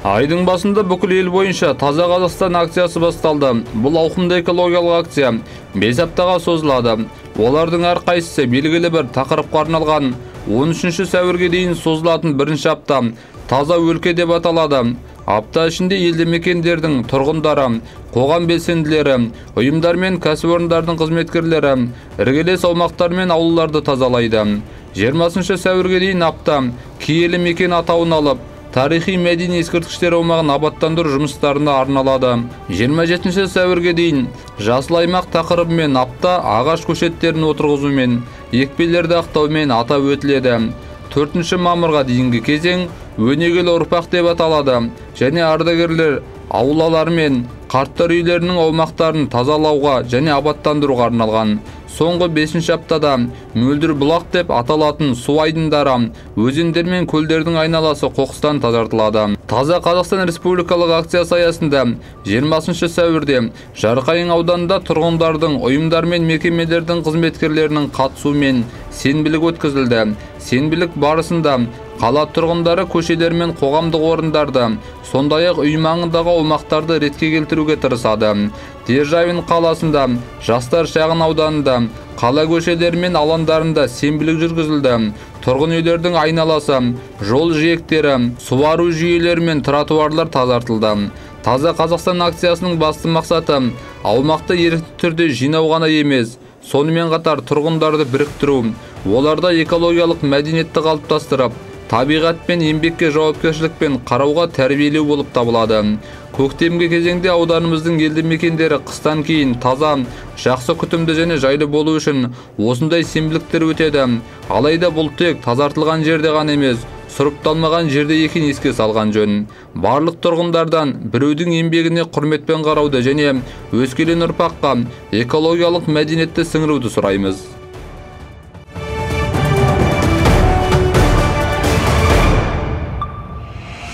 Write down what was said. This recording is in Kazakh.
Айдың басында бүкіл ел бойынша Таза Қазақстан акциясы басталды. Бұл ауқымды экологиялық акция 5 аптаға созылады. Олардың әрқайсысы белгілі бір тақырыпқа арналған. 13 сәуірге дейін созылатын бірінші апта Таза өлке деп аталады. Апта ішінде елді мекендердің тұрғындары, қоғам белсенділері, ұйымдар мен кәсіпорындардың қызметкерлері іргелес аумақтар мен аулаларды тазалайды. 20 сәуірге дейін апта киелі мекен атауын алып, тарихи мәдени ескерткіштер аумағын абаттандыру жұмыстарына арналады. 27 сәуірге дейін жасыл аймақ тақырыбымен апта ағаш көшеттерін отырғызумен, екпелерді ақтаумен атап өтіледі. 4 мамырға дейінгі кезең өнегелі ұрпақ деп аталады және ардагерлер аулалары мен қарттар үйлерінің аумақтарын тазалауға және абаттандыруға арналған. Соңғы 5 аптада мөлдір бұлақ деп аталатын су айдындары, өзендер мен көлдердің айналасы қоқыстан тазартылады. Таза Қазақстан республикалық акциясы аясында 20 сәуірде Жарқайың ауданында тұрғындардың, ұйымдар мен мекемелердің қызметкерлерінің қатысуымен сенбілік өткізілді. Сенбілік барысында қала тұрғындары көшелер мен қоғамдық орындарды, сондай-ақ үй маңындағы аумақтарды ретке келтіруге тырысады. Державин қаласында, Жастар шағын ауданында, қала көшелері мен алаңдарында сенбілік жүргізілді. Тұрғын үйлердің айналасы, жол жиектері, суару жүйелері мен тротуарлар тазартылды. Таза Қазақстан акциясының басты мақсаты аумақты ерікті түрде жинау ғана емес, сонымен қатар тұрғындарды біріктіру, оларда экологиялық мәдениетті қалыптастырып, табиғат пен еңбекке жауапкершілікпен қарауға тәрбиелеу болып табылады. Көктемгі кезеңде ауданымыздың елді мекендері қыстан кейін таза, жақсы күтімді және жайлы болу үшін осындай сенбіліктер өтеді. Алайда бұл тек тазартылған жерде ғана емес, сұрыпталмаған жерде екенін еске салған жөн. Барлық тұрғындардан біреудің еңбегіне құрметпен қарауды және өскелең ұрпаққа экологиялық мәдениетті сіңіруді сұраймыз.